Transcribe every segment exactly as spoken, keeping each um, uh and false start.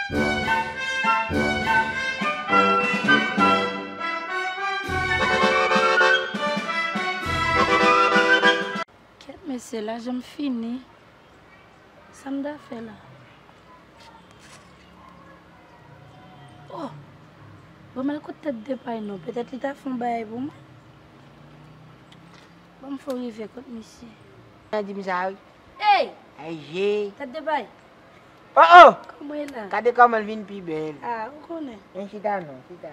Kèt mesye, lajan m fini. Sa m ta fè la? Oh! Ban m al kot tèt de pay non. Petèt li ta fè yon bagay pou mwen. Ban m fè w rive kot misye. Nan di m sa wi. Ey! Ay je. Tèt de pay. Oh oh! Kòman w ye la? Gade kòman l vin pi bèl. Ah, ou konnen. Men chita non, chita.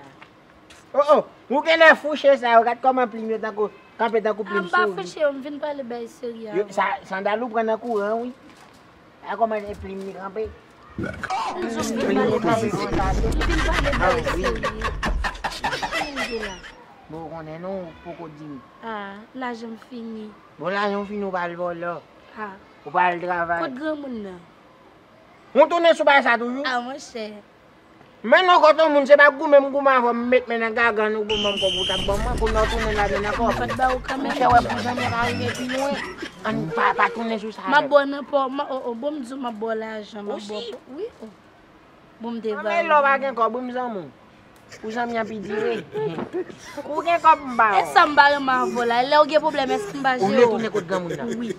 Oh oh! Ou genlè fouche sa yo, gad kòman plim yo tankou, kanpe tankou plim sourit. Ah, m pa fouche yo, m vin pale bay serye avè w. Sa, sandal ou pran nan kouran wi. A kòman e plim li kanpe? M di w m vin pale bay serye. M vin pale bay serye. Kòman w ye la? Bon, ou konnen non, ou poko di m. Ah, lajan m fini. Bon, lajan w fini, ou pa al vòlò. Ah. Ou pa al travay. Kot granmoun nan? Ou tounen sou bagay sa toujou? Ah, monchè. Men non, kote yon moun, se pa goumen m goumen avè w, m met men nan gagann ou pou ban m kòb ou t ap ban mwen, kounye a w tounen ladan nan kòb. M pa t ba ou kanmenm. Monchè, wè pou zanmi an ka rive pi lwen. Ann pa, pa tounen sou sa avè m. M ap ba w nan pa w, m a, o, o, bon, m di w m ap ba w lajan, m ap ba w. Wi, o. Bon, m te ba w. Men lè w pa gen kòb, wi, m zanmi w. Pou zanmi an pi dire. Ou gen kòb, m ba w. E sa m pa renmen avè w la. Lè w gen pwoblèm, èske m pa jere w? Ou vle tounen kot granmoun nan? Wi.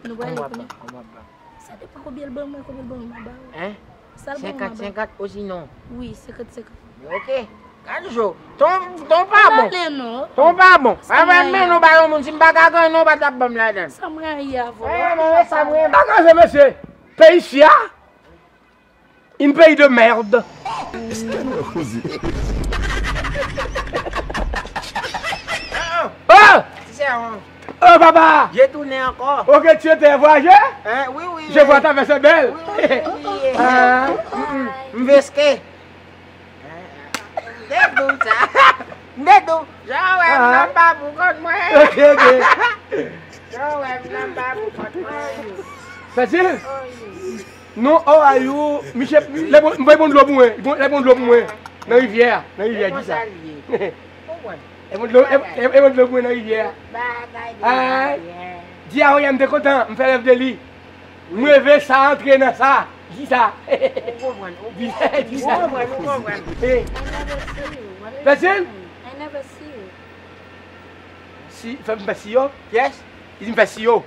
Nou prale kounye a. Sa depann konbyen l ban mwen, konbyen l ban mwen, m a ba ou. Hein? Sa l ban mwen, m a ba ou. Senkant senkant osinon? Wi, senkant senkant. Ok. Gad jou. Ton, ton pa bon. Pale non. Ton pa bon. Sa m rayi. Avè men nou ba yon moun, si m pa ka gen non, ou pa t ap ban m ladan. Sa m rayi avè w. Eh, men sa m renmen. Bagay mesye. Peyi isi a. Un pays de merde. Oh! Oh, papa! Je tounen ankò. Ok, tu étais voyageur? Hein, wi, wi. Je vois ta veste belle. Wi, wi, wi, wi. Ah, mm, mm. M veske. M te di w sa. M te di w. Jan w wè m nan pa pou kont mwen. Ok, ok. Jan w wè m nan pa pou kont mwen. Fasil? Oh, wi. Non, how are you? Misye, lè bon, m voye bon dlo pou mwen. Bon, lè bon dlo pou mwen. Nan rivyè a, nan rivyè a, di sa. Lè bon dlo, lè, lè bon dlo pou mwen nan rivyè a. Ay. Di a, wi, m te kontan, m fè rèv de li. M reve sa antre nan sa. Di sa. Di sa, di sa. Eh. Fasil? Si, fè m fè si yo. Yes. Li di m fè si yo.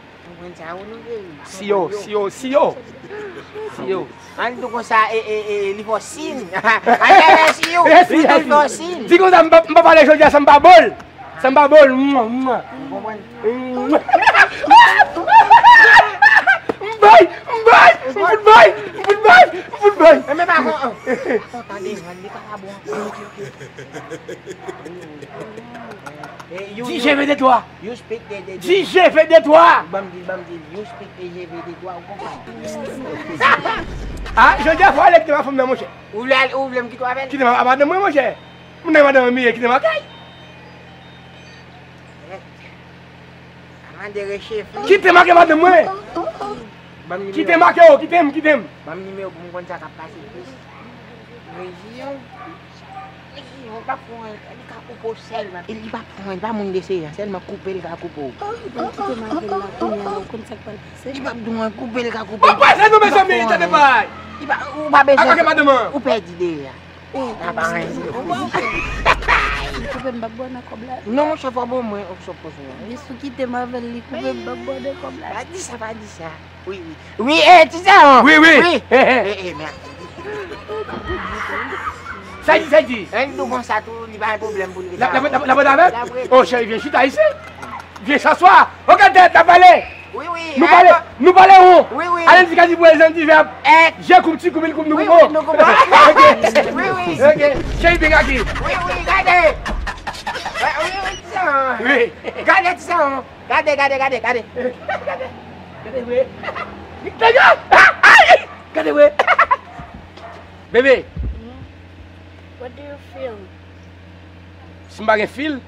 Si yo, si yo, si yo. Si yo. An di konsa, e, e, e, li fò sin. An di si yo. Li toujou fò sin. Di konsa, m pa, m pa pale jodi a san m pa bo l. San m pa bo l. Mwa, mwa. Ou konprann? M bay, m bay, m fout bay, m fout bay, m fout bay. Men, men pa kon, an. Atann, tande, li pa ka bon ankò. Di je veux de toi. You speak the, the, the. Di je veux de toi. Ban m di, ban m di, you speak the je veux de toi, ou konprann? Ah, jodi a fò ale kite m ak fanm nan, monchè. Ou vle al, ou vle m kite w avè l? Kite m ak madanm mwen, monchè. Moun nan madanm mwen, kite m ak kay. Kite m ak madanm mwen. Ban m nimewo. Kite m ak yo, kite m, kite m. Ban m nimewo pou m konn sa k ap pase plis. Reziyon. Li pa pran, li ka koupe w sèlman. E li pa pran, li pa moun de se jan, sèlman koupe l ka koupe w. Ou pral kite m avè l la kounye a, ou konn sa k pral pase? Li p ap di w anyen, koupe l ka koupe w. Ou pase nou, mezanmi, tande bay. Li pa, ou pa bezwen. Atake madanm an. Ou pèdi deja. Ou pa anyen. Ou pa anyen. Koupe m, m p ap ba w nan kòb la. Non, monchè, fò ban mwen opsyon pou sa. Bis ou kite m avè l, li koupe m, m p ap ba w nan kòb la. Pa di sa, pa di sa. Wi, wi. Wi, eh, ti sa, wi, wi. Wi. Eh, eh. Eh, eh, mèsi. Sa di, sa di. Ann di konsa tou, li pa gen pwoblèm pou li. La, la, la, la, la, la, oh, cheri, vyen chita isi. Vyen s'asseoir. Ok, tèt, la pale. Wi, wi. Nou pale, nou pale ou. Wi, wi. Ale di ka di pou zanmi vèb. Eh. Je koup, ti koup, il koup, nou koup. Wi, wi, nou koup. Ok. Wi, wi. Ok. Cheri, vyen gade. Wi, wi, gade. Wi, wi, ti sa. Wi. Gade, ti sa. Gade, gade, gade, gade. Gade vre. Gade, ah, ah, gade vre. Bebe. Hmm? What do you feel? Si m pa gen fil?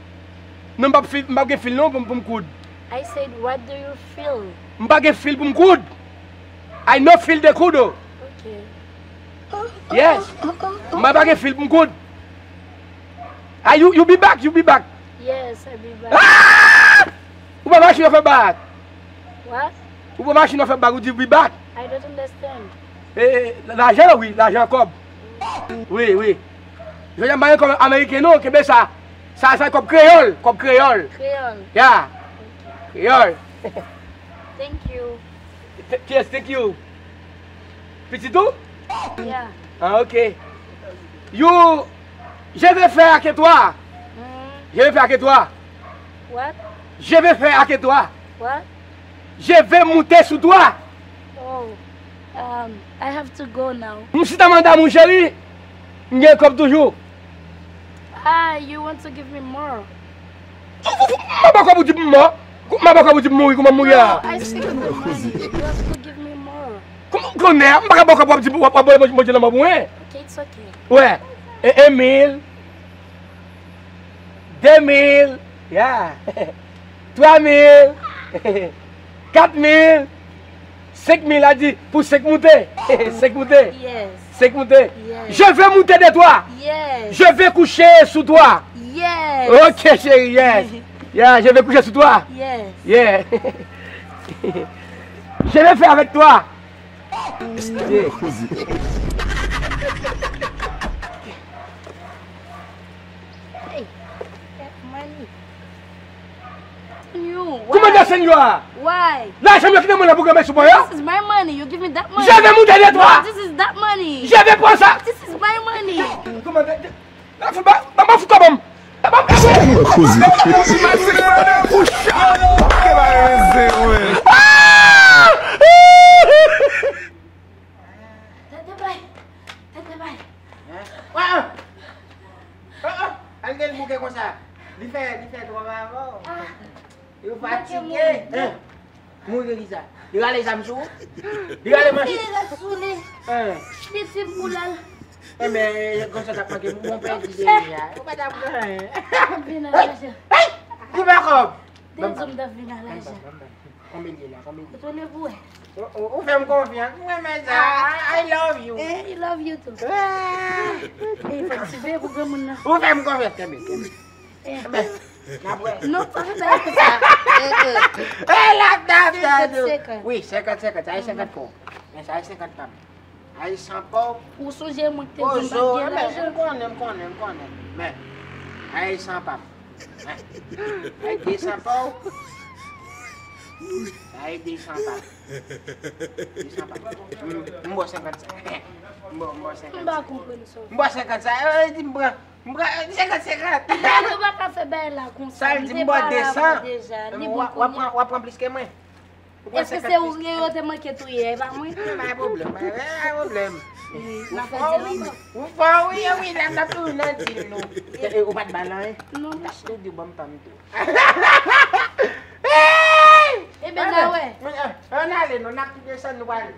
Non, m p ap fil, m p ap gen fil non pou, pou m koud. I said, what do you feel? M pa gen fil pou m koud. I no fil de kudo. Ok. Yes. M pa gen fil pou m koud. Ah, you, you be back, you be back. Yes, I be back. Ah! Ou pa machin nan fè bak. What? Ou pa machin nan fè bak, ou di be back. I don't understand. E, e, lajan, wi, lajan, kòb. Wi, wi. Jodi a m pa gen kòb ameriken non, kenbe sa. Sa, sa kòb kreyòl, kòb kreyòl. Kreyòl. Ya. Kreyòl. Thank you. Th- Yes, thank you. Pitit ou? Yeah. Ah, ok. You, je vais faire avec toi. Mm. Je vais faire avec toi. What? Je vais faire avec toi. What? Je vais monter sous toi. Oh, um, I have to go now. M si ta manda mon chéri, m gen kòb toujou. Ah, you want to give me more? M ap ba w kòb ou di m mò. M ap ba w kòb ou di m mouri, kouman m mouri a? No, I still have the money. You have to give me more. Kouman w konnen? M pa ka ba w kòb w ap di w ap, w ap voye manje nan mò pou mwen. Ok, it's ok. Wè. E, en mil. De mil. Ya. Twa mil. Kat mil. Senk mil, la di, pou senk moute. Senk moute. Yes. Senk moute. Yes. Je vais monter de toi. Yes. Je vais coucher sous toi. Yes. Ok, chérie, yes. Yeah, je vais coucher sous toi. Yes. Yeah. Je vais faire avec toi. Yeah. Hey, that money. Send you. Kouman why? Send you a? Why? Lajan m yo ki nan men w la pou granmèsi w pran yo? This is my money. You give me that money. Je vais monter de toi. No, this is that money. Je vais prendre ça. This is my money. Kouman? Ba, ba, ba, fout kòb m. Ba, ba, ba, fout. Tèt bay. Tèt bay. Hein? Ah! Ah, ah! Al gen bouke konsa. Li fè, li fè twòp avè w. Ah. Yo fatige. Hein? Mouri ki sa? Li rale zam sou ou? Li rale manchèt? Li rale sou li. Hein? Li di pou l al. Enben, konsa t ap manke m. Bon, pèdi de li a. Ou pa t ap pran anyen. Vin al, mache. Hey! Koupe kòb! Te di w m t ap vin al, mache. Konbyen l ye la? Konbyen l ye? Ou tounen pou wè. Ou, ou, ou fè m konfyans. M renmen sa. I, I love you. Eh, I love you too. Ah. Eh, fò m siveye pou granmoun nan. Ou fè m konfyans, kenbe, kenbe. Eh. Kenbe. N ap wè. Non, pa fè bagay konsa. Eh, l ap, l ap, l ap. Senkant, senkant. Wi, senkant, senkant. Sa e senkant pou ou. Men sa e senkant pa m. Ay, san pa w. Ou sonje mwen ki te di m pa t gen lajan? M konnen, m konnen, m konnen. Men, ay, san pa m. Ay, de san pa w. Ay, de san pa m. De san pa m. M, m ba w senkant sa. M ba w, m ba w senkant sa. M pa konprann sa. M ba w senkant sa. Eh, di m pran. M pran, senkant, senkant. Yo pa ka fè bagay la konsa. Sa l di, m ba w de san. Li bon kounye a. W ap pran, w ap pran plis ke mwen. Èske se ou yo te manke touye, e pa mwen? Pa gen pwoblèm, pa gen pwoblèm. Wi, n ap fè dil ankò. Ou fò, wi, wi, n ap toujou nan dil nou. E, e, ou pa t ba l anyen? Non, monchè. M t ap tou di w ban m pa m tou. Ebyen, n a wè. Ann ale non, n ap tou desann, nou prale.